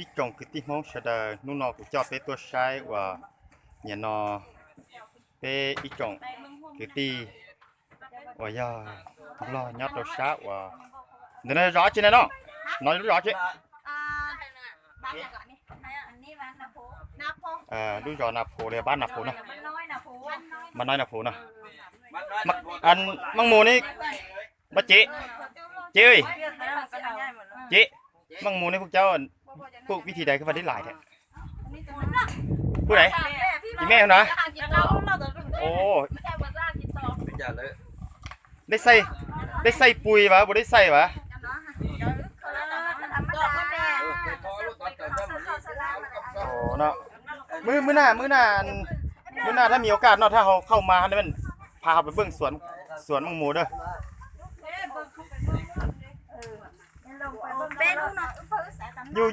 Ib tsoom kwv tij Hmoob sawv daws, hnub no kuv coj peb tuaj saib uas nim no peb ib tsoom kwv tij uas yog Nplog nyob rau sab uas ntawm no zos tsi na no, no lub zos tsi, lub zos Na Phu li pab Na Phu na, Mab Noib Na Phu na. Meej Mus ne, pab Cev, Cev, Cev, Meej Mus ne phuj cauv, phuj vib thi dais koj pab dib lais thiab, phuj dais, ib me na, dib xaij pui vas, puas dib xaij vas. Mb, mb na, mb na, mb na ถ้ามีโอกาส no ถ้า hauv เข้ามา พา hauv ไปเบิ่ง สวน Meej Mus เด้อ.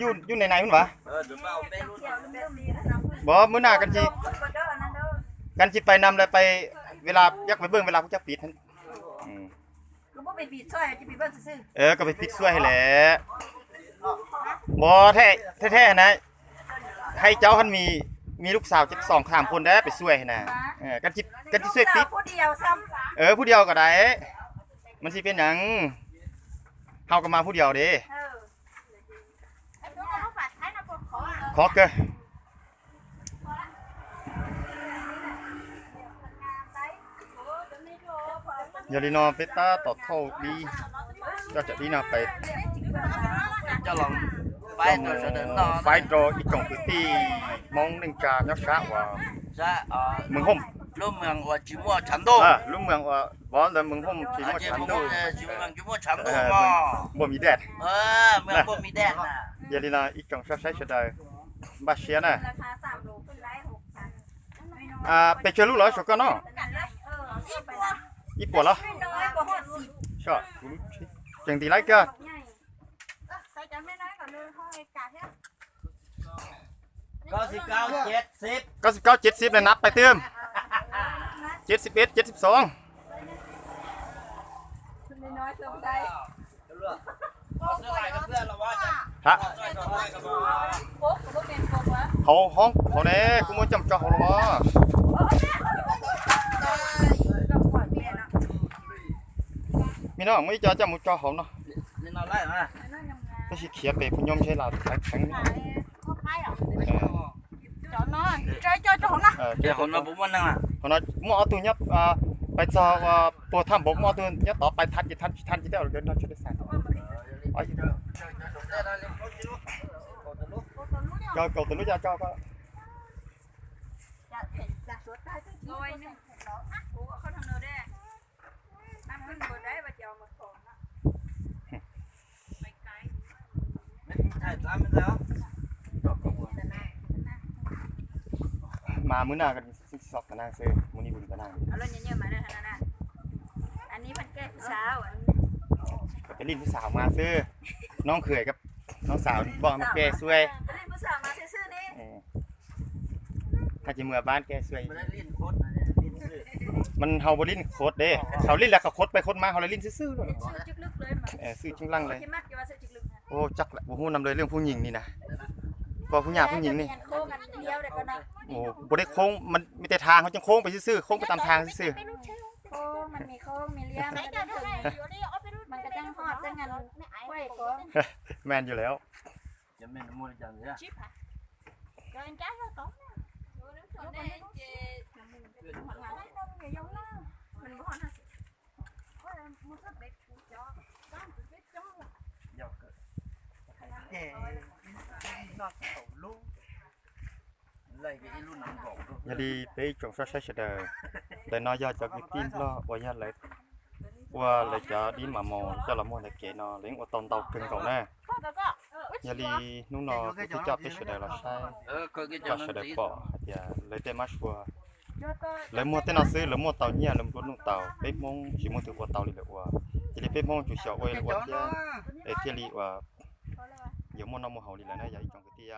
Yus, yus nais nais hub vas. Bov, mb na, kan tsis pais nam lawm, pais,เวลา yav ไปเบิ่ง เวลา พวกเจ้าปิด Koj pais pib xuaij lawm. Bov, แท้ๆ นะ ให้ เจ้า ท่าน มี มีลูกสาว สองสามคน ได้ ไป ช่วย นะ กัน กัน ช่วย ปิด ผู้เดียวก็ได้ มัน สิ เป็น หยัง เฮา ก็ มา ผู้ เดียว เด้ ขอ เกิน Yog li no peb tab tom thauj dib, coj cov dib no pais faib rau ib tsoom kwv tij Hmoob neej tsa nyob sab uas Meej Hooj, lub moos uas vov ntawd Meej Hooj tsis muaj tshav ntuj, npua mi dej. Yog li no ib tsoom saib sawv daws npaj siab na. Pes tsawg lub los saum koj no? Ib puas los? Tseem ntim laib kawg. Kaum sib kaub, cet sib na, nab pais twb. Cet sib ib, cet sib xoov. Hauv hoob hauv ne, kuv muab coj mus tso hauv los. Mi no muaj ib co coj mus tso hauv no. Tab sis khiav pem puas nyob ntshe lam theev theev. Hauv no muaj ob tug nyob, pais txog puag thaj npaum muaj ob tug nyob tod, pais thaj ces thaj, tsis thaj ces tej zaum no tsis dej xav. Coj kaum tawm lub coj coj koj. Mas mub na, xov ta na xwb, mub ni u ta na. Peb lij pub xav mas xwb, nob khwm, nob xav npoj no ke xuaib. Haj tsis mus pab ke xuaib. Mas hauv puas lij khuv dej, hauv lij lawv qhuv peb khuv mas hauv lawv lij xwb xwb. Xwb tseeb leej li. Ua tsaug lawm, puas hu nam lawv leej phooj ywg li na. Koj phooj ywg, phooj ywg ni. Puas dej khoob, mas tej thaj hauv tseem khoob peb xwb xwb, khoob peb tam thaj xwb xwb. Man yus lawm. Yog li peb ib tsoom saib sawv daws, ntawm no yog cov kwv tij Nplog uas yog lawv ua lawv cov dib mas mos coj los muag ntawm kev no, lawv yeej ua tau ntau kawg nkaus na. Yog li hnub no kuv thiaj coj peb sawv daws los saib, kom sawv daws pom hais tias lawv tej mab sua, lawv muag tej no xwb lawv muaj tau nyiaj, lawv nplua nuj tau. Peb Hmoob tsis muaj tus ua tau li lawv ua, cia li peb Hmoob tsum xyaum ua li lawv ua thiab, es thiaj li ua yuav muaj noj muaj haus li lawv na yog ib tsoom kwv tij.